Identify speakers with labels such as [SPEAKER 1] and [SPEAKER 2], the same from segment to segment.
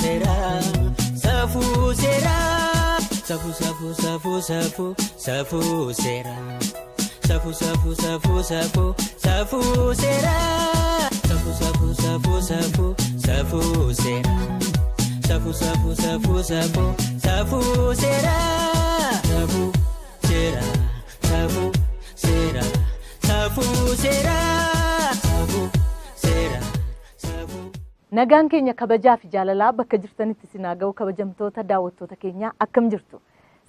[SPEAKER 1] seeraa safuu seeraa safuu safuu safuu safuu safuu seeraa safuu safuu safuu safuu safuu seeraa safuu safuu safuu safuu safuu seeraa safuu safuu safuu safuu safuu seeraa safuu seeraa safuu seeraa safuu seeraa safuu seeraa safuu.
[SPEAKER 2] Nagaan keenya kabajaa fi jaalalaa bakka jirtanitti isin haa ga'u. Kabajamtoota daawwattoota keenyaa, akkam jirtu?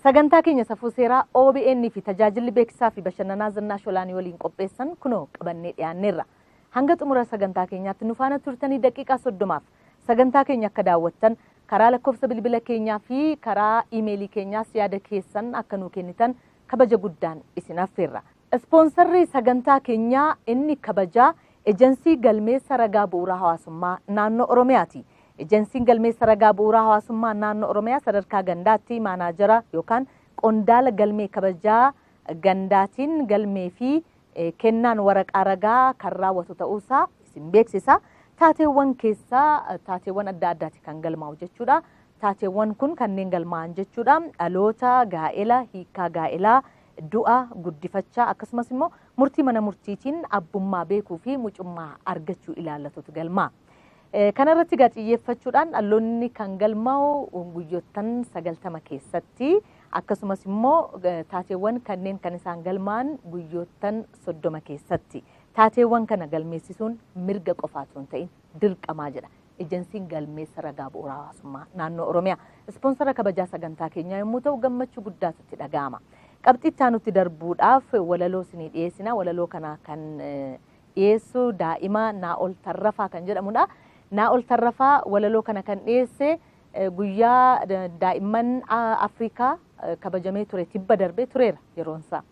[SPEAKER 2] Sagantaa keenya Safuu Seeraa OBN fi tajaajilli beeksisaa fi bashannanaa Zinnaash Olaanii waliin qopheessan kunoo qabannee dhiyaanneerra. Hanga xumura sagantaa keenyaatti nu faana turtanii daqiiqaa 30f sagantaa keenya akka daawwattan, karaa lakkoofsa bilbila keenyaa fi karaa iimeelii keenyaas yaada keessan akka nuu kennitan kabaja guddaan isin affeerra. Ispoonsarri sagantaa keenyaa inni kabajaa Ejensii Galmeessa Ragaa Bu'uuraa Hawaasummaa Naannoo Oromiyaati. Ejensiin Galmeessa Ragaa Bu'uuraa Hawaasummaa Naannoo Oromiyaa sadarkaa gandaatti maanaajara yookaan qondaala galmee kabajaa gandaatiin galmee fi kennaan waraqaa ragaa kan raawwatu ta'uusaa isin beeksisa. Taateewwan keessaa taateewwan adda addaati kan galmaa'u jechuudha. Taateewwan kun kanneen galmaa'an jechuudha. Dhaloota, gaa'ela, hiikaa gaa'elaa, du'a, guddifachaa, akkasumas immoo murtii mana murtiitiin abbummaa beekuu fi mucummaa argachuu ilaallatutu galmaa. Kanarratti egaa xiyyeeffachuudhaan dhaloonni kan galmaa'u guyyoottan 90 keessatti, akkasumas immoo taateewwan kanneen kan isaan galmaa'an guyyoottan 30 keessatti. Taateewwan kana galmeessisuun mirga qofaatu hin ta'in dirqamaa jedha. Ejensiin Galmeessa Ragaa Bu'uuraa Hawaasummaa Naannoo Oromiyaa. Ispoonsara kabajaa sagantaa keenyaa yommuu ta'u gammachuu guddaatu itti dhaga'ama. Qabxii itti aanutti darbuudhaaf walaloo isinii dhiyeessina. Walaloo kana kan dhiyeessu daa'ima Naa'ol Tarrafaa kan jedhamudha. Naa'ol Tarrafaa walaloo kana kan dhiyeesse guyyaa daa'imman Afrikaa kabajamee ture, tibba darbee tureera yeroonsaa.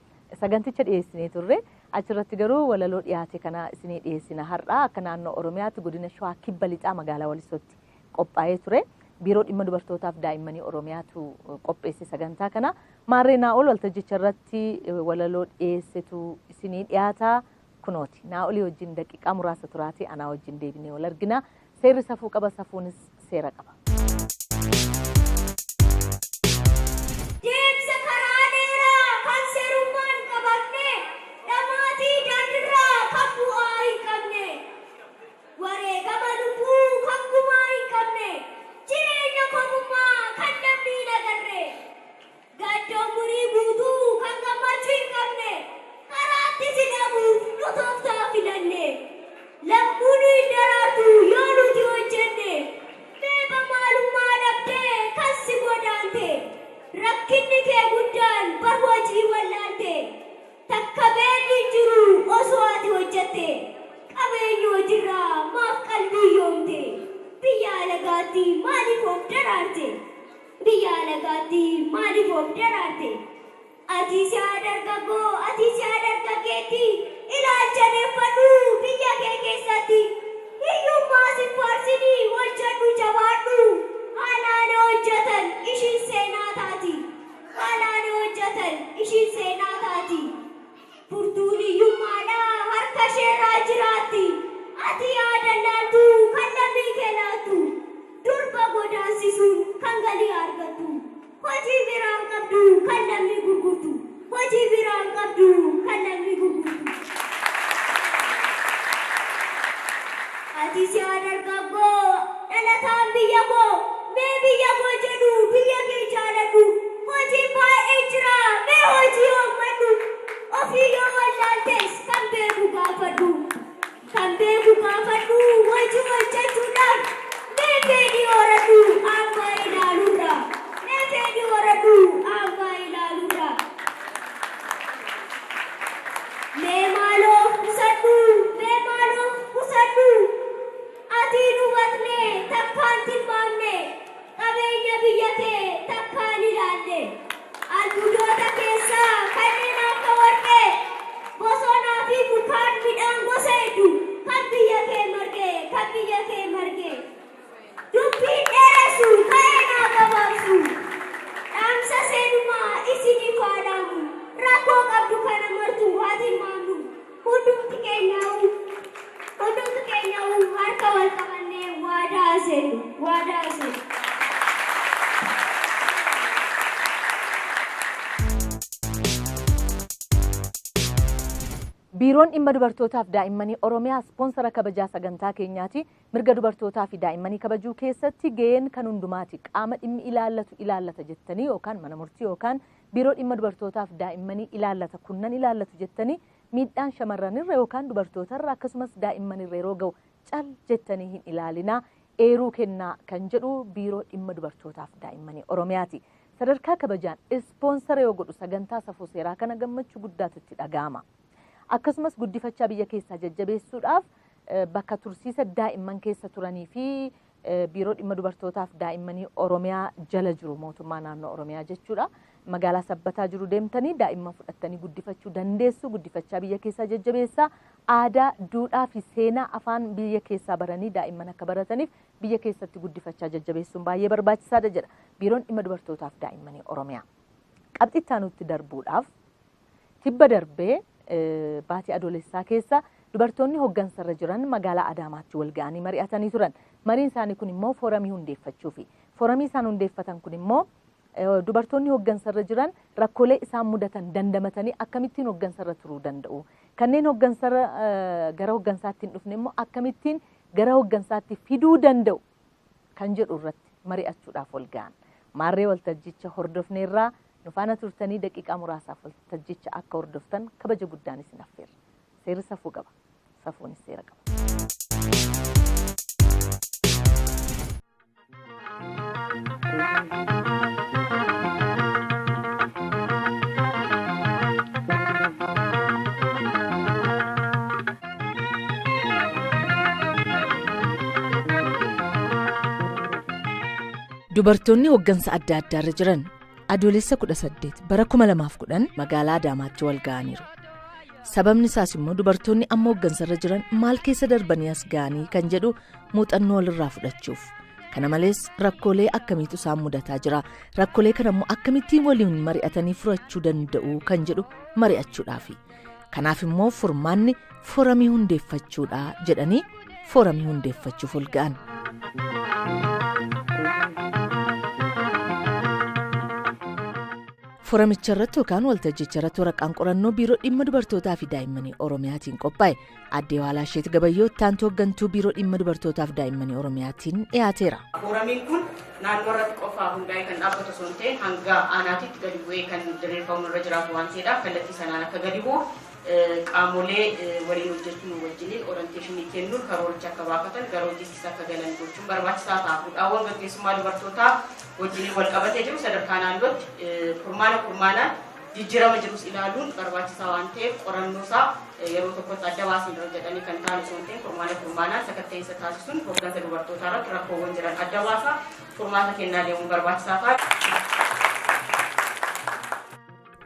[SPEAKER 2] Saganticha dhiyeessinee turre, achirratti garuu walaloo dhiyaate kana isinii dhiyeessina har'aa. Akka naannoo Oromiyaatti godina Shawaa Kibba Lixaa magaalaa Walisootti qophaa'ee ture. Biiroo Dhimma Dubartootaaf Daa'immanii Oromiyaatu qopheesse sagantaa kana. Maarree Naa'ol waltajjicha irratti walaloo dhiyeessetu isinii dhiyaata. Kunooti. Naa'olii wajjin daqiiqaa muraasa turaati, anaa wajjin deebinee wal argina. Seerri safuu qaba, safuunis seera qaba.
[SPEAKER 3] Deemsa karaa dheeraa kan seerummaa hin qabamne, dhamaatii daandirraa kan bu'aa hin qabne, wareegama lubbuu kan gumaa hin qabne, jireenya kopummaa kan namni hin agarre, gadda umurii guutuu kan gammachuu hin qabne, karaatti si dhabuuf nu tooftaa filanne. Lammuu nu hin daraartu yoo nuti hojjenne. Meeqa maalummaa dhabdee kan si godaante? Rakkinni kee guddaan bar hojii wallaalte. Takka beelli hin jiru osoo ati hojjette. Qabeenya hojirraa maaf qalbii yoomte? Biyya alagaatti maaliif of daraarte? Biyya alagaatti maaliif of daraarte? Ati si'a dargaggoo, ati si'a dargaggeetti, ilaalcha deeffadhu biyya kee keessatti. Hiyyummaa sin faarsinii, hojjedhu, jabaadhu. Haalaan hojjetan ishiin seenaa taati. Haalaan hojjetan ishiin seenaa taati. Furtuun hiyyummaadhaa harka isheerraa jiraatti. Ati yaa dallaaltuu kan lammii kee laattu. Durba godaansisuun kan galii argattu. Hojii biraan qabdu kan lammii gurgurtu. Hojii biraan qabdu kan lammii gurgurtu. Ati si'a dargaggoo dhalataan biyya koo, mee biyya koo jedhu biyya kee jaaladhu. Hojiin baay'ee jira, mee hojii hoommadhu. Ofii yoo wallaaltes kan beeku gaafadhu. Kan beeku gaafadhu, hojii hojjechuudhaaf mee fedhii horadhu abbaa ilaaluurra. Mee fedhii horadhu abbaa ilaaluurra. Mee maaloo of qusadhu, mee maaloo of qusadhu. Ati hin hubatne, takkaan tilmaamne, qabeenya biyya kee takkaan ilaalle. Albuudoota keessaa kanneen akka warqee, bosonaa fi mukaan midhaan gosa hedduu kan biyya kee marge, kan biyya kee marge. Dubbiin dheeressu ka'ee naa gabaabsu. Dhaamsa seenumaa isiniif haa dhaamu. Rakkoo qabdu kana martu haa tilmaamnu. Hundumti keenyaa'u, hundumti keenyaa'u harka wal qabannee waadaa seennu, waadaa seennu.
[SPEAKER 2] Biiroon dhimma dubartootaaf daa'immanii Oromiyaa ispoonsara kabajaa sagantaa keenyaati. Mirga dubartootaa fi daa'immanii kabajuu keessatti gaheen kan hundumaati. Qaama dhimmi ilaallatu ilaallata jettanii yookaan mana murtii yookaan biiroo dhimma dubartootaaf daa'immanii ilaallata kunnan ilaallatu jettanii miidhaan shamarranirra yookaan dubartootarra akkasumas daa'immanirra yeroo ga'u cal jettanii hin ilaalinaa, eeruu kennaa kan jedhu biiroo dhimma dubartootaaf daa'immanii Oromiyaati. Sadarkaa kabajaan ispoonsara yoo godhu sagantaa safuu seeraa kana gammachuu guddaatu itti dhaga'ama. Akkasumas guddifachaa biyya keessaa jajjabeessuudhaaf bakka tursiisa daa'imman keessa turanii fi biiroo dhimma dubartootaaf daa'immanii Oromiyaa jala jiru, mootummaa naannoo Oromiyaa jechuudha. Magaalaa Sabbataa jiru deemtanii daa'imman fudhattanii guddifachuu dandeessu. Guddifachaa biyya keessaa jajjabeessaa, aadaa, duudhaa fi seenaa afaan biyya keessaa baranii daa'imman akka barataniif biyya keessatti guddifachaa jajjabeessuun baay'ee barbaachisaadha jedha biiroon dhimma dubartootaaf daa'immanii Oromiyaa. Qabxii itti aanutti darbuudhaaf, tibba darbee baatii Adoolessaa keessa dubartoonni hoggansarra jiran magaalaa Adaamaatti wal ga'anii mari'atanii turan. Mariin isaanii kun immoo fooramii hundeeffachuufi. Fooramii isaan hundeeffatan kun immoo dubartoonni hoggansarra jiran rakkoolee isaan mudatan dandamatanii akkamittiin hoggansarra turuu danda'u. Kanneen hoggansarra gara hoggansaatti hin dhufne immoo akkamittiin gara hoggansaatti fiduu danda'u kan jedhu irratti mari'achuudhaaf wal ga'an. Maarree waltajjicha hordofneerraa, nu faana turtanii daqiiqaa muraasaaf waltajjicha akka hordoftan kabaja guddaan isin affeerra. Seerri safuu qaba. Safuunis seera qaba. Dubartoonni hoggansa adda addaarra jiran Adoolessa 18 bara 2010 magaalaa Adaamaatti wal ga'aniiru. Sababni isaas immoo dubartoonni amma hoggansarra jiran maal keessa darbanii as ga'anii kan jedhu muuxannoo walirraa fudhachuuf. Kana malees rakkoolee akkamiitu isaan mudataa jira, rakkoolee kana immoo akkamittiin waliin mari'atanii furachuu danda'u kan jedhu mari'achuudhaafi. Kanaaf immoo furmaanni fooramii hundeeffachuudha jedhanii fooramii hundeeffachuuf ol ga'an. Fooramicha irratti yookaan waltajjicha irratti waraqaan qorannoo biiroo dhimma dubartootaa fi daa'immanii Oromiyaatiin qophaa'e addee Waalaasheet Gabayyoo, ittaantuu hooggantuu biiroo dhimma dubartootaa fi daa'immanii Oromiyaatiin dhiyaateera.
[SPEAKER 4] Fooramiin kun naannoo irratti qofaa hundaa'ee kan dhaabbatu osoo hin ta'in, hanga aanaatitti gadi bu'ee kan diriirfamu irra jiraatu waan ta'eedhaaf, kallattii sanaan akka gadi bu'u qaamolee waliin hojjechuun wajjiniin orientation kennuun karooricha akka baafatan, gara hojiittis akka galan gochuun barbaachisaa ta'a. Fuudhaawwan gaggeessummaa dubartootaa wajjiniin wal qabatee jiru sadarkaa naannootti kurmaana kurmaanaan jijjiirama jirus ilaaluun barbaachisaa waan ta'eef, qorannoo isaa yeroo tokkotti adda baasanii irra jedhanii kan ta'an osoo hin ta'in, kurmaana kurmaanaan sakatta'insa taasisuun hoggansa dubartootaa irratti rakkoowwan jiran adda baasa, furmaata kennaa deemuun barbaachisaa ta'a.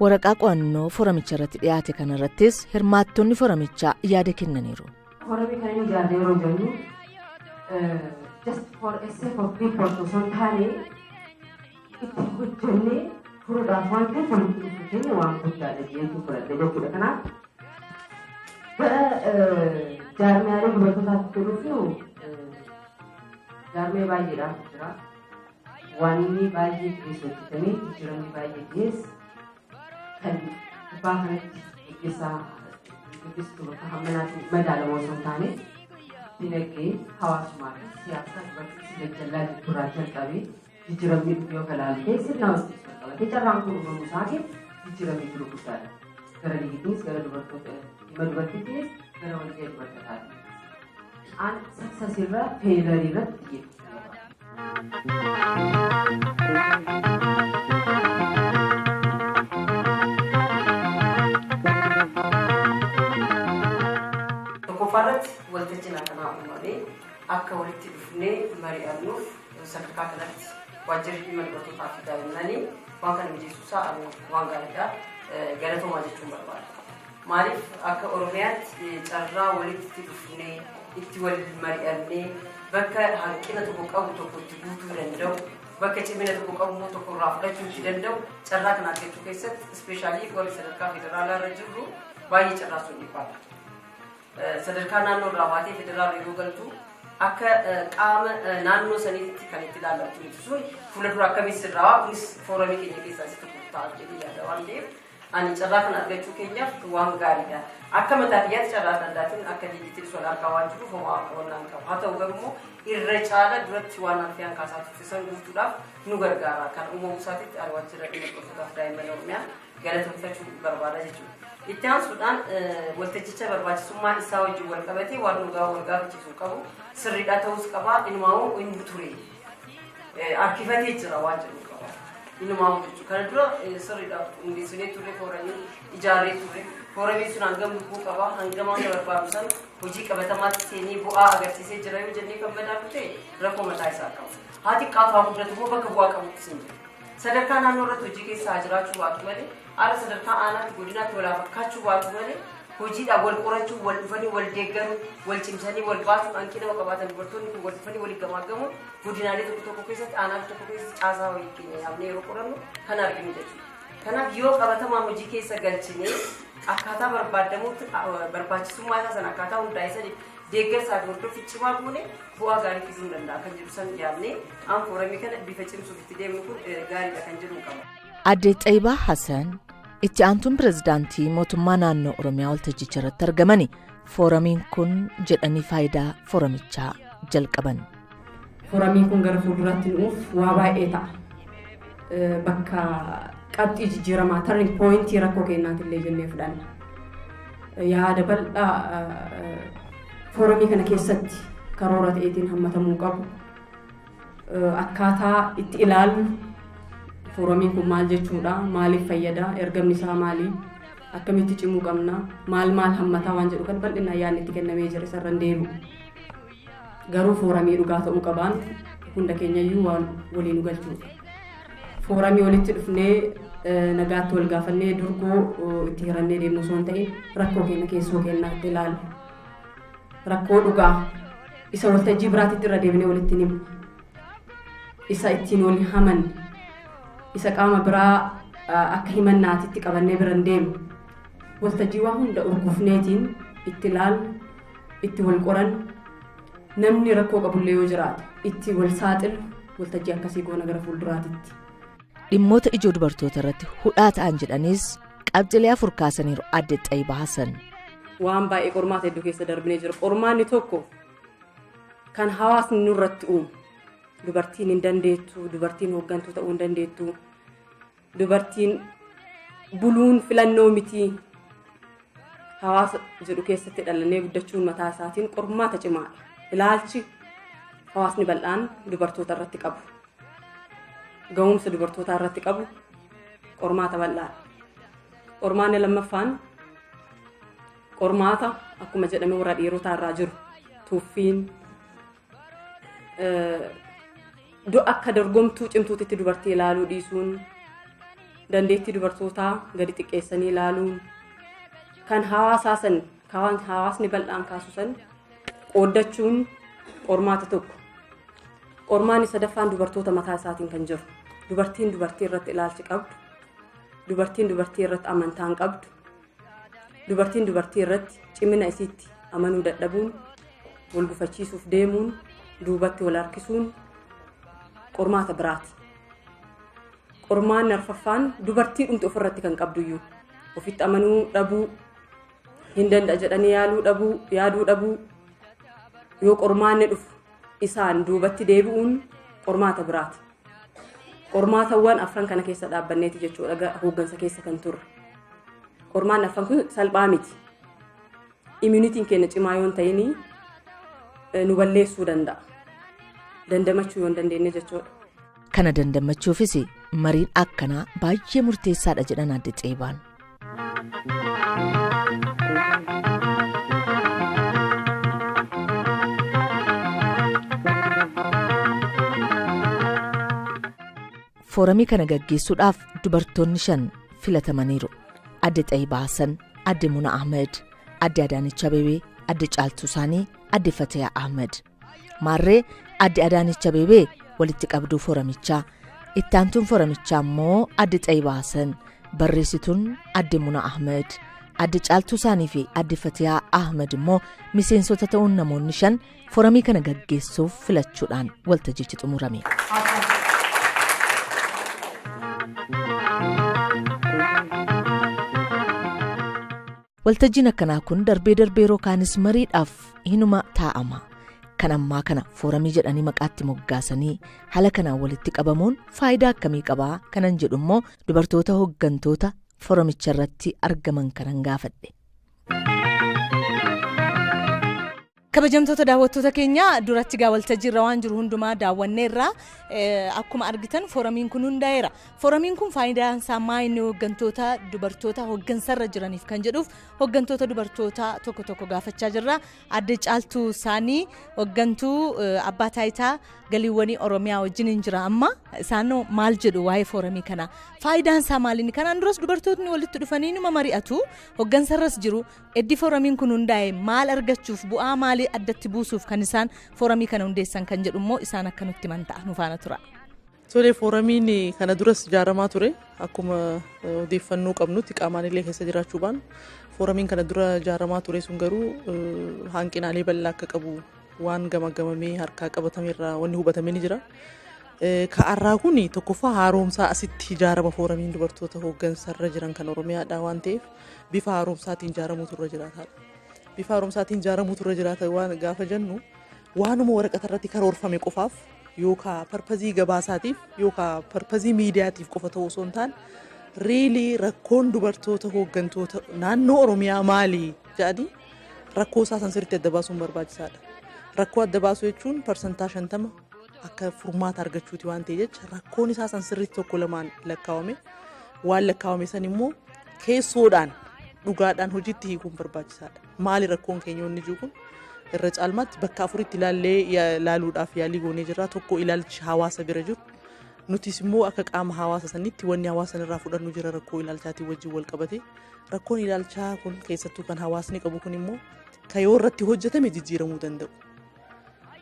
[SPEAKER 2] Waraqaa qo'annoo fooramicha irratti dhiyaate kanarrattis hirmaattonni foramichaa yaada kennaniiru.
[SPEAKER 5] Foramii kana ijaarree yeroo jennu, just for a sake of report osoo hin taane, itti hojjennee furuudhaaf waan ta'eef, walitti dhufuu keenya waan guddaadha jedheetu fudhadhe jechuudha. Kanaaf gara jaarmiyaalee dubartootaatti dhufnu, jaarmee baay'eedhaaf jira. Waan inni baay'ee keessa hojjetamee jijjiiramni baay'ee dhiyeesse kan gubbaa kanatti gaggeessaa gaggeessituu bakka hammanaatiin madaalamu osoo hin taane, dinagdee, hawaasummaa fi siyaasa dubartii jajjallaa jirturraa jalqabee jijjiiramni dhufe yoo kalaalte, sirna wajjin wal qabatee carraan kun uumamuu isaatiin jijjiiramni jiru guddaadha. Gara liigiitiinis, gara dubartoota dhimma dubartiitiinis, gara walgahii dubartootaatiin. An success irra failure irratti xiyyeeffachuu barbaada.
[SPEAKER 6] Tokkoffaa irratti waltajjiin akkanaa uumamee akka walitti dhufnee mari'annuuf sadarkaa kanatti waajjirri dhimma dubartootaa fi daa'immanii waan kana mijeessuusaa ani waan gaariidha. Galatoomaa jechuun barbaada. Maaliif, akka Oromiyaatti carraa walitti dhufnee itti wal mari'annee bakka hanqina tokko qabu tokko itti guutuu danda'u, bakka cimina tokko qabu immoo tokko irraa fudhachuu itti danda'u, carraa kana argachuu keessatti, especially warri sadarkaa federaalaa irra jirru baay'ee carraa sun dhiphaadha. Sadarkaa naannoo irraa baatee federaala yeroo galtu akka qaama naannoo saniitti kan itti ilaalamtu miti. Sun fuula dura akkamitti sirraa, kunis fooramii keenya keessaa isa tokko ta'a jedhee yaada waan ta'eef. Ani carraa kana argachuu keenyaaf waan gaariidha. Akka mataa kiyyaatti carraa adda addaatiin akka diidiitti wal harkaa waan jiruuf homaa qonnaan qabu. Haa ta'u garuu irra caala duratti waan alfiyaan kaasaa turte san guutuudhaaf nu gargaara. Kan uumamuu isaatitti ani waajjira dhimma dubartootaaf daa'imman Oromiyaa galateeffachuu barbaada jechuudha. Itti aansuudhaan waltajjicha barbaachisummaa isaa wajjin wal qabatee waan nu wal gaafachiisuu qabu sirriidha ta'uus qaba, inumaa'uu inni ture harkifatee jira waan jedhu qaba. Inumaa'uu jechuudha. Kana dura sirriidha hundeessinee turre, fooramii ijaarree turre. Fooramiin sun hangam lubbuu qaba, hangam hanga barbaadu san hojii qabatamaatti seenee bu'aa agarsiisee jira yoo jennee kan madaalu ta'e rakkoo mataa isaa qaba. Haa xiqqaatu haa guddatu immoo bakka bu'aa qabutti sin jira. Sadarkaa naannoo irratti hojii keessa haa jiraachuu baatu malee, haala sadarkaa aanaatti godinaatti walaa fakkaachuu baatu malee, hojiidhaan wal qorachuu, wal dhufanii wal deeggaruu, wal cimsanii wal baasuun, hanqina qabaatan dubartoonni kun wal dhufanii waliin gamaaggamuun godinaalee tokko tokko keessatti, aanaalee tokko keessatti caasaa wayii keenya yaamnee yeroo qorannu kan arginu jechuudha. Kanaaf yoo qabatamaan hojii keessa galchinee akkaataa barbaadamutti barbaachisummaa isaa sana akkaataa hundaa'e saniif deeggarsaa fi hordoffii cimaa goone bu'aa gaarii fiduu hin danda'a kan jedhu san yaadnee aan fooramii kana bifa cimsuuf itti deemnu kun gaariidha kan jedhu qaba.
[SPEAKER 2] Aadde Xaayibaa Hassan itti aantuun pirezidaantii mootummaa naannoo Oromiyaa waltajjicha irratti argamani fooramiin kun jedhanii faayidaa fooramichaa jalqaban.
[SPEAKER 5] Fooramiin kun gara fuulduraatti nuuf waa baay'ee ta'a. Bakka qabxii jijjiiramaa, turning pointii rakkoo kennaatillee jennee fudhanna. Yaada bal'aa fooramii kana keessatti karoora ta'eetiin hammatamuu qabu. Akkaataa itti ilaallu, fooramiin kun maal jechuudha, maaliif fayyada, ergamni isaa maali, akkamitti cimuu qabna, maal maal hammataa waan jedhu kan bal'inaan yaadni itti kennamee jira, isarra hin deebi'u. Garuu fooramii dhugaa ta'uu qabaan hunda keenyayyuu waan waliin nu galchuudha. Fooramii walitti dhufnee nagaatti wal gaafannee durgoo itti hirannee deemnu osoo hin ta'in, rakkoo keenya keessoo keenyaa itti ilaallu. Rakkoo dhugaa isa waltajjii biraatitti irra deebinee walitti himu. Isa ittiin wal hamanne, isa qaama biraa akka himannaatitti qabannee bira hin deemne. Waltajjii waa hunda urgufneetiin itti ilaallu, itti wal qorannu, namni rakkoo qabullee yoo jiraate itti wal saaxilu, waltajjii akkasii goona gara fuulduraatitti.
[SPEAKER 2] Dhimmoota ijoo dubartoota irratti hudhaa ta'an jedhaniis qabxilee afur kaasaniiru Aadde Xaayibaa Hassan.
[SPEAKER 5] Waan baay'ee qormaata hedduu keessa darbinee jira. Qormaanni tokko kan hawaasni nurratti uumu. Dubartiin hin dandeettu, dubartiin hooggantuu ta'uu hin dandeettu, dubartiin buluun filannoo miti. Hawaasa jedhu keessatti dhalannee guddachuun mataa isaatiin qormaata cimaadha. Ilaalchi hawaasni bal'aan dubartoota irratti qabu, ga'umsa dubartootaa irratti qabu qormaata bal'aadha. Qormaanni lammaffaan qormaata akkuma jedhame warra dhiirotaa irraa jiru, tuffiin akka dorgomtuu cimtuutitti dubartii ilaaluu dhiisuun, dandeettii dubartootaa gadi xiqqeessanii ilaaluun, kan hawaasaa san, kan hawaasni bal'aan kaasu san qooddachuun qormaata tokko. Qormaanni sadaffaan dubartoota mataa isaatiin kan jiru. Dubartiin dubartii irratti ilaalchi qabdu, dubartiin dubartii irratti amantaan qabdu, dubartiin dubartii irratti cimina isiitti amanuu dadhabuun, wal gufachiisuuf deemuun, duubatti wal harkisuun qormaata biraati. Qormaanni arfaffaan dubartii dhumti ofirratti kan qabduyyuu ofitti amanuu dhabuu, hin danda'a jedhanii yaaluu dhabuu, yaaduu dhabuu, yoo qormaanni dhufu isaan duubatti deebi'uun qormaata biraati. Qormaatawwan afran kana keessa dhaabbanneeti jechuudha hooggansa keessa kan turre. Qormaanni afran kun salphaa miti. Immunitiin keenya cimaa yoo hin ta'in nu balleessuu danda'a. Dandamachuu yoo hin dandeenye jechuudha.
[SPEAKER 2] Kana dandamachuufis mariin akkanaa baay'ee murteessaadha jedhan Aadde Xaayibaan. Fooramii kana gaggeessuudhaaf dubartoonni shan filatamaniiru. Aadde Xaayibaa Hassan, Aadde Muna Ahmed, Aadde Adaanech Abeebee, Aadde Caaltuu Saanii, Aadde Fatayaa Ahmed. Maarree Aadde Adaanech Abeebee walitti qabduu fooramichaa. Itti aantuun fooramichaa immoo Aadde Xaayibaa Hassan, barreessituun Aadde Muna Ahmed, Aadde Caaltuu Saanii fi Aadde Fatayaa Ahmed immoo miseensota ta'uun namoonni shan fooramii kana gaggeessuuf filachuudhaan waltajjichi xumurame. Waltajjiin akkanaa kun darbee darbee yeroo kaanis mariidhaaf hinuma taa'ama. Kan ammaa kana fooramii jedhanii maqaatti moggaasanii haala kanaan walitti qabamuun faayidaa akkamii qabaa kanan jedhu immoo dubartoota hooggantoota fooramicha irratti argaman kanan gaafadhe. Kabajamtoota daawwattoota keenya, duratti gaa waltajjiirra waan jiru hundumaa daawwanneerra. Akkuma argitan fooramiin kun hundaa'eera. Fooramiin kun faayidaan isaa maa inni hooggantoota dubartoota hooggansarra jiraniif kan jedhuuf hooggantoota dubartoota tokko tokko gaafachaa jirra. Adde Caaltuu Saanii, hooggantuu abbaa taayitaa galiiwwanii Oromiyaa wajjin hin jira amma. Isaan maal jedhu waa'ee fooramii kana? Faayidaan isaa maal inni? Kanaan duras dubartootni walitti dhufanii numa mari'atu, hooggansarras jiru. Eddi fooramiin kun hundaa'e maal argachuuf, bu'aa maalii addatti buusuuf kan isaan fooramii kana hundeessan kan jedhu immoo isaan akka nutti himan ta'a. Nu faana tura.
[SPEAKER 7] Tole, fooramiin kana duras ijaaramaa ture. Akkuma odeeffannoo qabnutti, qaamaan illee keessa jiraachuu baanu, fooramiin kana dura ijaaramaa ture sun garuu hanqinaalee bal'aa akka qabu waan gamagamamee harkaa qabatame irraa wanni hubatamee ni jira. Ka'arraa kun tokkoffaa haaromsaa asitti ijaarama fooramiin dubartoota hooggansarra jiran kan Oromiyaadha waan ta'eef, bifa haaromsaatiin ijaaramuutu irra jiraataadha. Bifa haaromsaatiin ijaaramuutu irra jiraata waan gaafa jennu, waanuma waraqata irratti karoorfame qofaaf yookaan purpose gabaasaatiif yookaan purpose miidiyaatiif qofa ta'uu osoo hin taane, really rakkoon dubartoota hooggantoota naannoo Oromiyaa maali jedhanii rakkoo isaa san sirriitti adda baasuun barbaachisaadha. Rakkoo adda baasuu jechuun 50% akka furmaata argachuuti waan ta'e jecha, rakkoon isaa san sirriitti tokko lamaan lakkaawame, waan lakkaawame san immoo keessoodhaan dhugaadhaan hojiitti hiikuun barbaachisaadha. Maali rakkoon keenya inni jiru kun? Irra caalmaatti bakka afuritti ilaallee ilaaluudhaaf yaalii goonee jirra. Tokko, ilaalchi hawaasa bira jiru. Nutis immoo akka qaama hawaasa sanitti wanni hawaasa irraa fudhannu jira rakkoo ilaalchaatiin wajjin wal qabate. Rakkoon ilaalchaa kun, keessattuu kan hawaasni qabu kun immoo, kan yoo irratti hojjetame jijjiiramuu danda'u.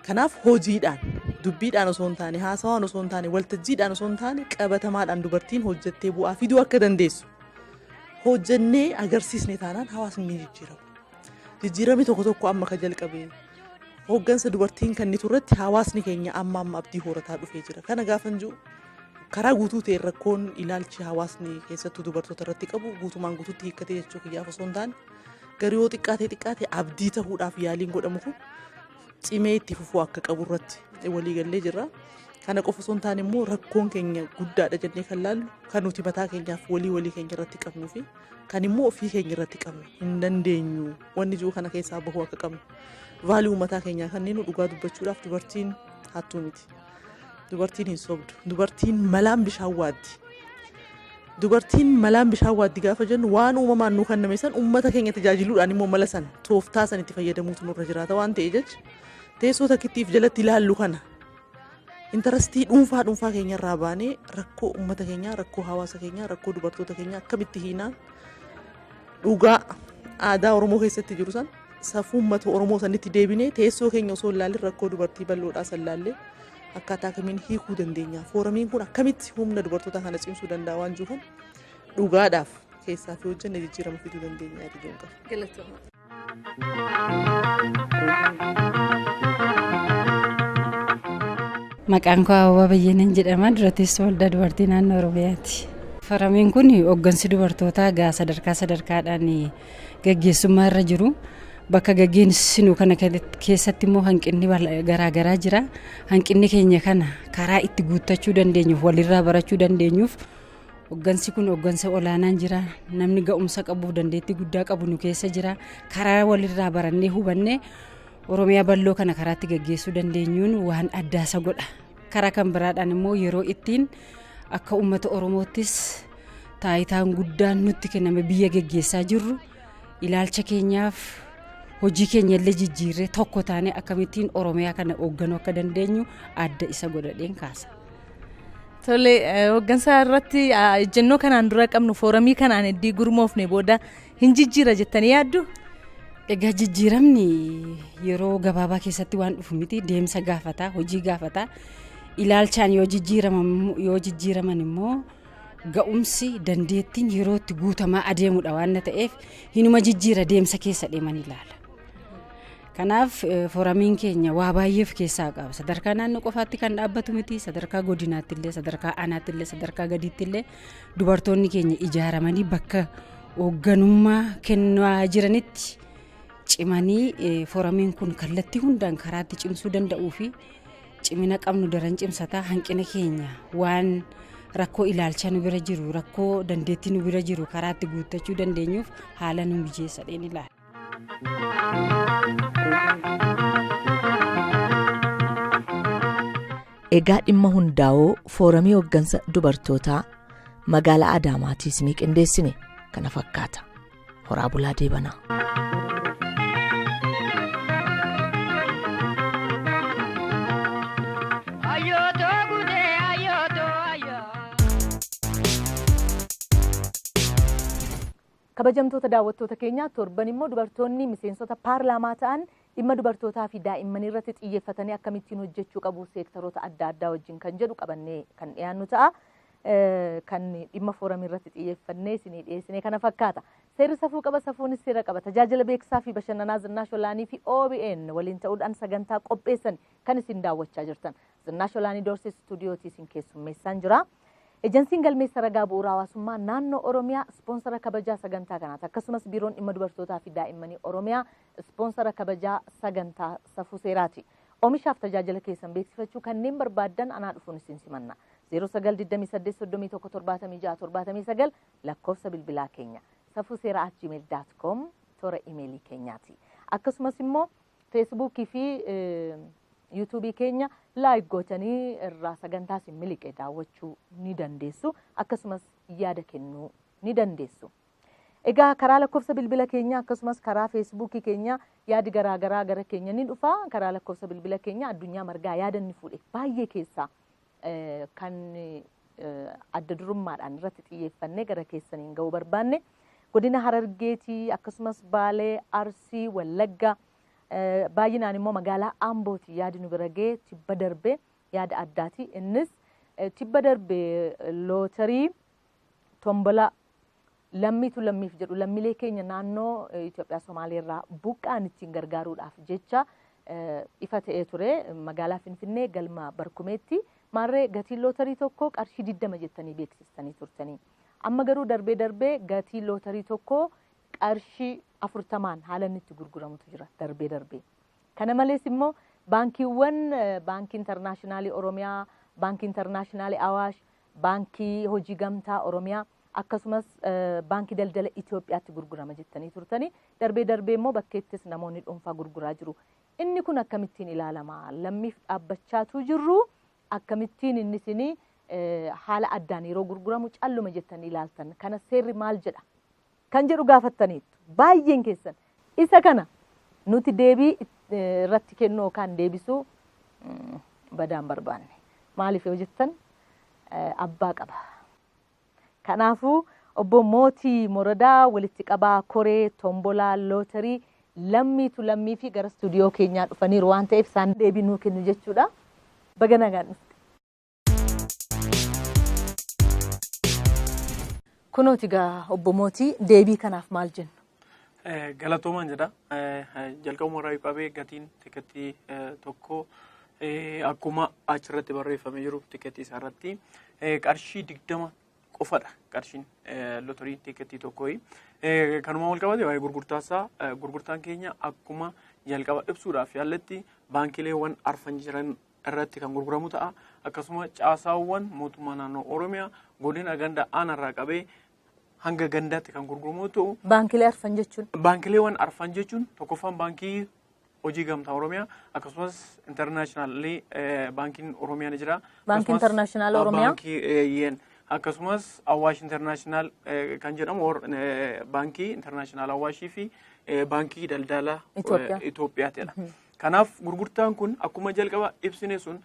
[SPEAKER 7] Kanaaf hojiidhaan, dubbiidhaan osoo hin taane, haasawaan osoo hin taane, waltajjiidhaan osoo hin taane, qabatamaadhaan dubartiin hojjettee bu'aa fiduu akka dandeessu hojjennee agarsiisne taanaan hawaasni ni jijjiirama. Jijjiiramni tokko tokko amma ka jalqabe hooggansa dubartiin kennitu irratti hawaasni keenya amma amma abdii horataa dhufee jira. Kana gaafan jiru, karaa guutuu ta'e rakkoon ilaalchi hawaasni keessattuu dubartoota irratti qabu guutumaan guutuutti hiikkatee jechuu kiyyaaf osoo hin taane, garuu yoo xiqqaate xiqqaate abdii ta'uudhaaf yaaliin godhamu kun cimee itti fufuu akka qabu irratti waliigallee jirra. Kana qofa osoo hin taane immoo, rakkoon keenya guddaadha jennee kan laallu kan nuti mataa keenyaaf walii walii keenya irratti qabnuu fi kan immoo ofii keenya irratti qabnu, hin dandeenyu wanni jiru kana keessaa bahuu akka qabnu. Value mataa keenyaa kanneen dhugaa dubbachuudhaaf, dubartiin hattuu miti. Dubartiin hin sobdu. Dubartiin malaan bishaan waaddi. Dubartiin malaan bishaan waaddi gaafa jennu, waan uumamaan nuu kenname san uummata keenya tajaajiluudhaan immoo mala san, tooftaa san itti fayyadamuutu nurra jiraata waan ta'e jecha, teessoo takkittiif jalatti ilaallu kana interest dhuunfaa dhuunfaa keenya irraa baanee rakkoo uummata keenyaa, rakkoo hawaasa keenyaa, rakkoo dubartoota keenyaa akkamitti hiinaa, dhugaa aadaa Oromoo keessatti jiru san, safuu uummata Oromoo sanitti deebinee, teessoo keenya osoo hin ilaallin rakkoo dubartii bal'oodhaa san laallee akkaataa kamiin hiikuu dandeenya? Fooramiin kun akkamitti humna dubartoota kana cimsuu danda'a waan jiru dhugaadhaaf keessaa fi hojjenne jijjiirama fiduu dandeenya yaada jedhuun qaba.
[SPEAKER 8] Maqaan koo Ababaa Bayyaneen jedhama. Dura teessoo waldaa dubartii naannoo Oromiyaati. Foramiin kun hooggansi dubartootaa gaa sadarkaa sadarkaadhaan gaggeessummaa irra jiru. Bakka gaggeessinu kana keessatti immoo hanqinni garaagaraa jira. Hanqinni keenya kana karaa itti guuttachuu dandeenyuuf, walirraa barachuu dandeenyuuf, hooggansi kun hooggansa olaanaan jira. Namni ga'umsa qabuuf dandeettii guddaa qabu nu keessa jira. Karaa walirraa barannee hubannee Oromiyaa bal'oo kana karaatti gaggeessuu dandeenyuun waan addaasa godha. Karaa kan biraadhaan immoo yeroo ittiin akka uummata Oromoottis taayitaan guddaan nutti kenname biyya gaggeessaa jirru, ilaalcha keenyaaf hojii keenya illee jijjiirree tokko taanee akkamittiin Oromiyaa kana hoogganuu akka dandeenyu adda isa godhadheen kaasa.
[SPEAKER 2] Tole, hooggansa irratti ejjennoo kanaan dura qabnu fooramii kanaan heddii gurmoofne booda hin jijjiira jettanii yaaddu?
[SPEAKER 8] Egaa jijjiiramni yeroo gabaabaa keessatti waan dhufu miti, deemsa gaafata, hojii gaafata. Ilaalchaan yoo jijjiiraman immoo ga'umsi dandeettiin yeroo itti guutamaa adeemudha waan ta'eef, hinuma jijjiira, deemsa keessa deeman ilaala. Kanaaf foramiin keenya waa baay'ee of keessaa qaba. Sadarkaa naannoo qofaatti kan dhaabbatu miti. Sadarkaa godinaatti illee, sadarkaa aanaatti illee, sadarkaa gadiitti illee dubartoonni keenya ijaaramanii bakka Hoogganummaa kennaa jiranitti cimanii fooramiin kun kallattii hundaan karaatti cimsuu danda'uu fi cimina qabnu daran cimsataa, hanqina keenya, waan rakkoo ilaalcha nu bira jiru, rakkoo dandeettii nu bira jiru karaatti guuttachuu dandeenyuuf haala nu mijeessadheen ilaala.
[SPEAKER 2] Egaa dhimma hundaa'oo fooramii hooggansa dubartootaa magaalaa Adaamaatiis ni qindeessine kana fakkaata. Horaa bulaa deebanaa. Kabajamtoota daawwattoota keenyaa, torban immoo dubartoonni miseensota paarlaamaa ta'an dhimma dubartootaa fi daa'immanii irratti xiyyeeffatanii akkamittiin hojjechuu qabu seektaroota adda addaa wajjin kan jedhu qabannee kan dhiyaannu ta'a. Kan dhimma fooramii irratti xiyyeeffannee isinii dhiyeessine kana fakkaata. Seerri safuu qaba, safuunis seera qaba. Tajaajila beeksisaa fi bashannanaa Zinnaash Olaanii fi OBN waliin ta'uudhaan sagantaa qopheessan kan isin daawwachaa jirtan. Zinnaash Olaanii Doorsee istuudiyootii isin keessummeessaan jira. Ejensiin galmeessa ragaa bu'uura hawaasummaa naannoo Oromiyaa ispoonsara kabajaa sagantaa kanaati. Akkasumas biiroon dhimma dubartootaa fi daa'immanii Oromiyaa ispoonsara kabajaa sagantaa safuu seeraati. Oomishaaf tajaajila keessan beeksifachuu kanneen barbaaddan anaa dhufuun isin simanna. 0928 31 76 79 lakkoofsa bilbilaa keenya. safuuseera@gmail.com toora imeelii keenyaati. Akkasumas immoo feesbuukii fi yuutuubii keenya like gootanii irraa sagantaa isin miliqe daawwachuu ni dandeessu. Akkasumas yaada kennuu ni dandeessu. Egaa karaa lakkoofsa bilbila keenya akkasumas karaa feesbuukii keenya yaadi garaagaraa gara keenya ni dhufa. Karaa lakkoofsa bilbila keenya Addunyaa Margaa yaada inni fuudhe baay'ee keessaa kan adda durummaadhaan irratti xiyyeeffannee gara keessaniin ga'uu barbaanne, godina Harargeetii akkasumas Baalee, Arsii, Wallagga, baay'inaan immoo magaalaa Ambooti yaadi nu bira ga'e tibba darbe yaada addaati. Innis tibba darbe lootarii tombola lammiitu lammiif jedhu lammiilee keenya naannoo Itoophiyaa Somaaleerraa buqqaan ittiin gargaaruudhaaf jecha ifa ta'ee ture magaalaa Finfinnee galma Barkumeetti. Maarree gatiin lootarii tokko qarshii 20 jettanii beeksistanii turtanii. Amma garuu darbee darbee gatiin lootarii tokko qarshii 40n haala inni itti gurguramutu jira darbee darbee. Kana malees immoo baankiiwwan, Baankii Intarnaashinaalii Oromiyaa, Baankii Intarnaashinaalii Awaash, Baankii Hojii Gamtaa Oromiyaa akkasumas Baankii Daldala Itoophiyaatti gurgurama jettanii turtanii, darbee darbee immoo bakkeettis namoonni dhuunfaa gurguraa jiru. Inni kun akkamittiin ilaalama? Lammiif dhaabbachaatu jirru, akkamittiin inni isinii haala addaan yeroo gurguramu calluma jettanii ilaaltan? Kana seerri maal jedha? Kan jedhu gaafattaniitu baay'een keessan. Isa kana nuti deebii irratti kennuu yookaan deebisuu badaan barbaanne. Maaliif yoo jettan, abbaa qaba. Kanaafuu obbo Mootii Moradaa, walitti qabaa koree tombolaa lootarii lammiitu lammii fi gara istuudiyoo keenyaa dhufaniiru waan ta'eef isaan deebii nuu kennu jechuudha. Baga nagaan dhufte. Kunooti gaa obbo Mootii, deebii kanaaf maal jennu?
[SPEAKER 9] Galatoomaan jedha. Jalqabuma irraa qabee gatiin tikeettii tokko akkuma achirratti barreeffamee jiru tikeettii isaarratti qarshii 20 qofadha qarshiin lotorii tikeettii tokko. Kanuma wal qabate waa'ee gurgurtaasaa, gurgurtaan keenya akkuma jalqaba ibsuudhaaf yaalletti baankiileewwan arfan jiran irratti kan gurguramu ta'a. Akkasuma caasaawwan mootummaa naannoo Oromiyaa godina ganda aanarraa qabee hanga gandaatti kan gurguramu ta'u.
[SPEAKER 2] Baankiilee arfan jechuun?
[SPEAKER 9] Baankiileewwan arfan jechuun tokkoffaan Baankii Hojii Gamtaa Oromiyaa, akkasumas intarnaashinaalii baankiin Oromiyaa ni jira.
[SPEAKER 2] Baankii Intarnaashinaal Oromiyaa.
[SPEAKER 9] Baankii yeen akkasumas Awaash Intarnaashinaal kan jedhamu, Baankii Intarnaashinaal Awaashii fi Baankii Daldala Itoophiyaatidha. Kanaaf gurgurtaan kun akkuma jalqaba ibsine sun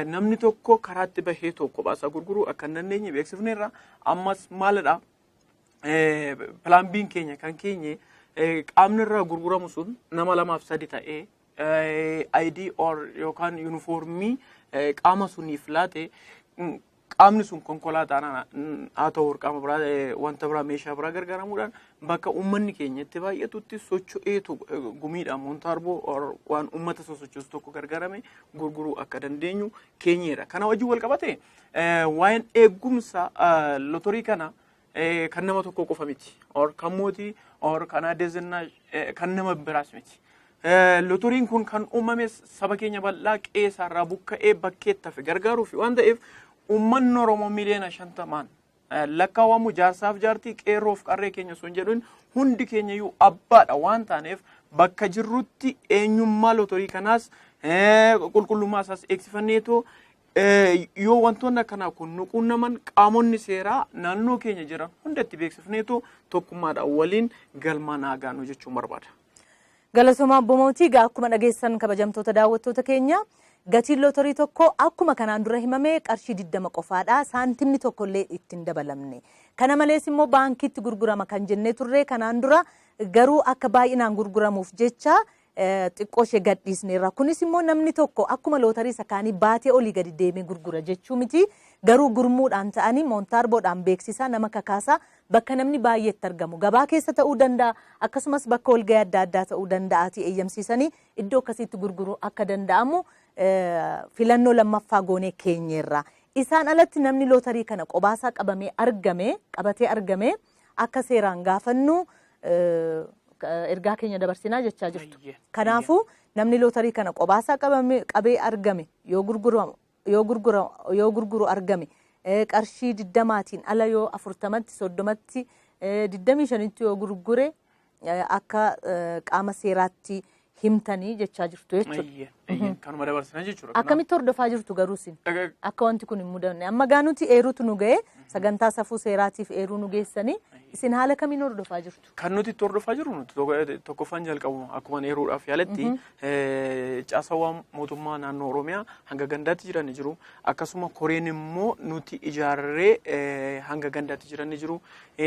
[SPEAKER 9] namni tokko karaatti bahee tokko baasaa gurguruu akka hin dandeenye beeksifneerra. Ammas maalidha? Plan B'n keenya kan keenye qaamni irraa gurguramu sun nama lamaaf sadi ta'ee ID or yookaan yuunifoormii qaama suniif laate, qaamni sun konkolaataan haa ta'u qaama biraa, wanta biraa, meeshaa biraa gargaaramuudhaan bakka uummanni keenya itti baay'atutti socho'eetu gumiidhaan montaarboo waan uummata sosochoosu tokko gargaarame gurguruu akka dandeenyu keenyeera. Kana wajjin wal qabate waa'een eegumsa lotorii kana kan nama tokko qofa miti. Or kan mootii, or kan Aadde Zinnaash, kan nama biraas miti. Lotoriin kun kan uumame saba keenya bal'aa qe'eesaarraa buqqa'ee bakkeetti hafe gargaaruuf waan ta'eef, uummanni Oromoo 50 miiliyoonaan lakkaawwamu, jaarsaaf jaartii, qeerroof qarree keenya osoo hin jedhuun, hundi keenya iyyuu abbaadha waan taaneef, bakka jirrutti eenyummaa lotorii kanaas qulqullummaa isaas eegsifanneetoo, yoo wantoonni akkanaa kun nu quunnaman, qaamonni seeraa naannoo keenya jiran hundatti beeksifneetoo tokkummaadhaan waliin galmaan haa gaanu jechuun barbaada.
[SPEAKER 2] Galatoomaa, Obbo Mootii. Egaa akkuma dhageessan, kabajamtoota daawwattoota keenya, gatiin lootorii tokko akkuma kanaan dura himame qarshii 20 qofaadha. Saantimni tokkollee ittiin dabalamne. Kana malees immoo baankiitti gurgurama kan jennee turre kanaan dura garuu akka baay'inaan gurguramuuf jecha xiqqoo ishee gadhiisneerra. Kunis immoo namni tokko akkuma lootarii isa kaanii baatee olii gadi deemee gurgura jechuu miti. Garuu gurmuudhaan ta'anii moontaarboodhaan beeksisaa, nama kakaasaa, bakka namni baay'eetti argamu, gabaa keessa ta'uu danda'a, akkasumas bakka walgahii adda addaa ta'uu danda'aati, eeyyamsiisanii iddoo akkasiitti gurguruu akka danda'amu filannoo lammaffaa goonee keenyeerra. Isaan alatti namni lootarii kana qobaasaa qabamee argame, qabatee argame, akka seeraan gaafannu ergaa keenya dabarsinaa jechaa jirtu. Kanaafuu namni lootarii kana qobaasaa qabee argame, yoo gurguru argame, qarshii 20tiin ala yoo 40tti, 30tti, 25tti yoo gurgure akka qaama seeraatti himtanii jechaa jirtu jechuudha.
[SPEAKER 9] Kanuma dabarsina jechuudha.
[SPEAKER 2] Akkamitti hordofaa jirtu garuu isin? Akka wanti kun hin mudanne. Amma gaa nuti eeruutu nu ga'e, sagantaa safuu seeraatiif eeruu nu geessanii, isin haala kamiin hordofaa jirtu?
[SPEAKER 9] Kan nuti itti hordofaa jirru, nuti tokkoffaan jalqabu akkuma eeruudhaaf yaaletti, caasawwan mootummaa naannoo Oromiyaa hanga gandaatti jiran ni jiru. Akkasuma koreen immoo nuti ijaarree hanga gandaatti jiran ni jiru.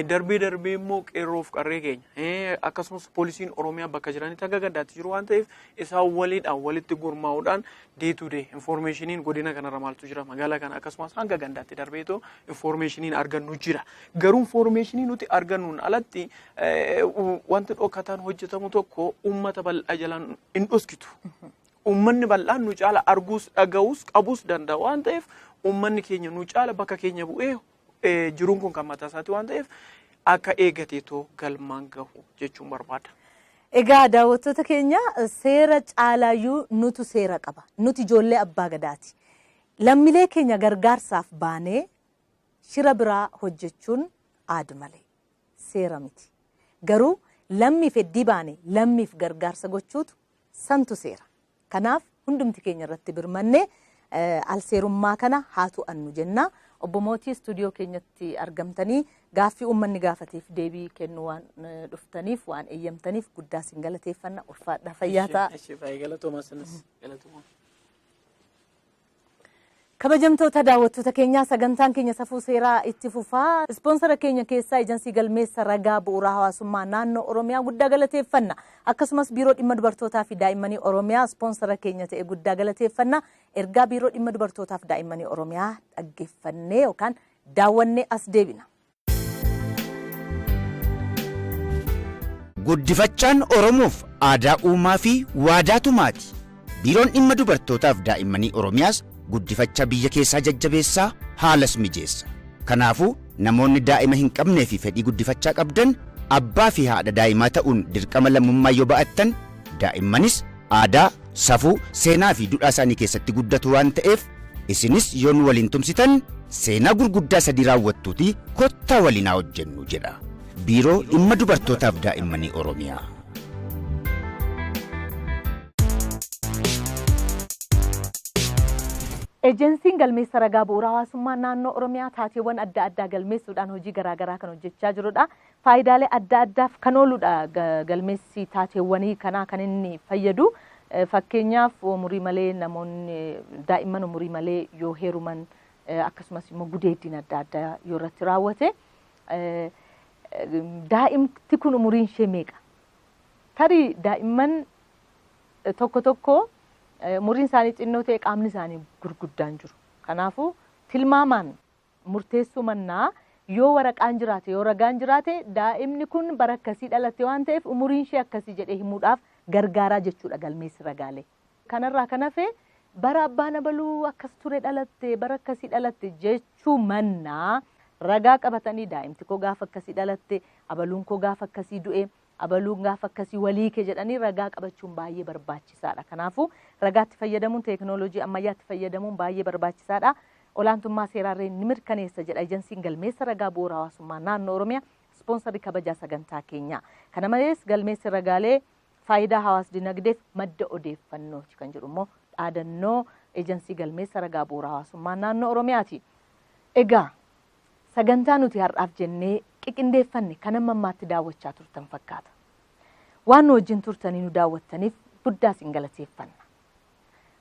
[SPEAKER 9] Darbee darbee immoo qeerroof qarree keenya, akkasumas poolisiin Oromiyaa bakka jiranitti hanga gandaatti jiru waan ta'eef, isaan waliidhaan walitti gurmaa'uudhaan day to day informationiin godina kanarra maaltu jira, magaalaa kana, akkasumas hanga gandaatti darbeetoo informationiin argannu jira. Garuu informationii nuti argannuun alatti wanti dhokataan hojjetamu tokko uummata bal'aa jalaan hin dhoskitu. Uummanni bal'aan nu caala arguus, dhaga'uus, qabuus danda'a waan ta'eef, uummanni keenya nu caala bakka keenya bu'ee jiruun kun kan mataa isaati waan ta'eef, akka eegateetoo galmaan gahu jechuun barbaada.
[SPEAKER 2] Egaa daawwattoota keenya, seera caalaayyuu nutu seera qaba. Nuti ijoollee abbaa gadaati. Lammiilee keenya gargaarsaaf baanee shira biraa hojjechuun aadu malee seera miti. Garuu lammiif heddii baane lammiif gargaarsa gochuutu santu seera. Kanaaf hundumti keenya irratti birmannee alseerummaa kana haa to'annu jenna. Obbo Mootii, istuudiyoo keenyatti argamtanii gaaffii uummanni gaafateef deebii kennuu waan dhuftaniif, waan eeyyamtaniif guddaa sin galateeffanna. Ulfaadhaa, fayyaa ta'a.
[SPEAKER 9] Galatoomaa.
[SPEAKER 2] Kabajamtoota daawwattoota keenyaa, sagantaan keenya safuu seeraa itti fufaa. Ispoonsara keenya keessaa Ejansii Galmeessa Ragaa Bu'uuraa Hawaasummaa Naannoo Oromiyaa guddaa galateeffanna. Akkasumas Biiroo Dhimma Dubartootaa fi Daa'immanii Oromiyaa ispoonsara keenya ta'e guddaa galateeffanna. Ergaa Biiroo Dhimma Dubartootaa fi Daa'immanii Oromiyaa dhaggeeffannee yookaan daawwannee as deebina.
[SPEAKER 10] Guddifachaan Oromoof aadaa uumaa fi waadaa tumaati. Biiroon Dhimma Dubartootaaf Daa'immanii Oromiyaas guddifacha biyya keessaa jajjabeessaa, haalas mijeessa. Kanaafuu namoonni daa'ima hin qabnee fi fedhii guddifachaa qabdan, abbaa fi haadha daa'imaa ta'uun dirqama lammummaa yoo ba'attan, daa'immanis aadaa, safuu, seenaa fi duudhaa isaanii keessatti guddatu waan ta'eef, isinis yoo nu waliin tumsitan seenaa gurguddaa sadii raawwattuuti, kottaa waliin haa hojjennu jedha. Biiroo Dhimma Dubartootaaf Daa'immanii Oromiyaa.
[SPEAKER 2] Ejensiin Galmeessa Ragaa Bu'uura Hawaasummaa Naannoo Oromiyaa taateewwan adda addaa galmeessuudhaan hojii garaagaraa kan hojjechaa jirudha. Faayidaalee adda addaaf kan ooludha galmeessi taateewwanii kanaa kan inni fayyadu. Fakkeenyaaf, umurii malee namoonni, daa'imman umurii malee yoo heeruman, akkasumas immoo gudeeddiin adda addaa yoo irratti raawwate, daa'imti kun umuriin ishee meeqa? Tarii daa'imman tokko tokko umuriin isaanii xinnoo ta'e qaamni isaanii gurguddaan jiru. Kanaafuu tilmaamaan murteessuu mannaa, yoo waraqaan jiraate, yoo ragaan jiraate, daa'imni kun bara akkasii dhalatte waan ta'eef umuriin ishee akkasii jedhee himuudhaaf gargaaraa jechuudha galmeessi ragaalee. Kanarraa kan hafe, bara abbaan abaluu akkas ture dhalatte, bara akkasii dhalatte jechuu mannaa, Ragaa qabatanii daa'imti koo gaafa akkasii dhalatte, abaluun koo gaafa akkasii du'e, abaluun gaafa akkasii walii kee jedhanii ragaa qabachuun baay'ee barbaachisaadha. Kanaafuu ragaatti fayyadamuun teekinooloojii ammayyaatti fayyadamuun baay'ee barbaachisaadha. Olaantummaa seeraarree ni mirkaneessa jedha ejensiin galmeessa ragaa bu'uura hawaasummaa naannoo Oromiyaa ispoonsarii kabajaa sagantaa keenyaa. Kana malees galmeessi ragaalee faayidaa hawaas dinagdeef madda odeeffannooti kan jedhu immoo dhaadannoo ejensii galmeessa ragaa bu'uura hawaasummaa naannoo Oromiyaati. Egaa sagantaa nuti har'aaf jennee qiqindeeffanne kan amma ammaatti daawwachaa turtan fakkaata. Waan nu wajjin turtanii nu daawwattaniif guddaa isin galateeffanna.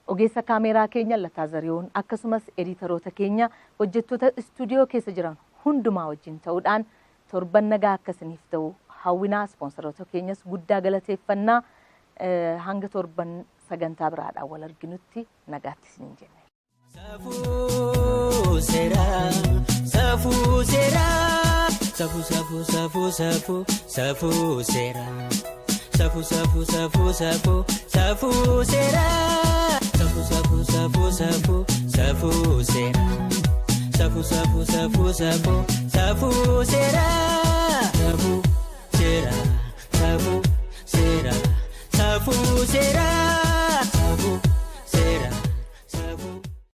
[SPEAKER 2] Ogeessa kaameeraa keenya Lataa Zariyoon akkasumas editaroota keenya hojjettoota istuudiyoo keessa jiran hundumaa wajjin ta'uudhaan torban nagaa akkasiniif ta'u hawwinaa ispoonsaroota keenyas guddaa galateeffannaa hanga torban sagantaa biraadhaan wal arginutti nagaatti isiniin jenna.
[SPEAKER 1] Safuu seeraa, safuu seeraa, safuu safuu safuu safuu safuu seeraa, safuu safuu safuu safuu safuu seeraa, safuu safuu safuu safuu safuu seeraa, safuu safuu safuu safuu safuu seeraa, safuu.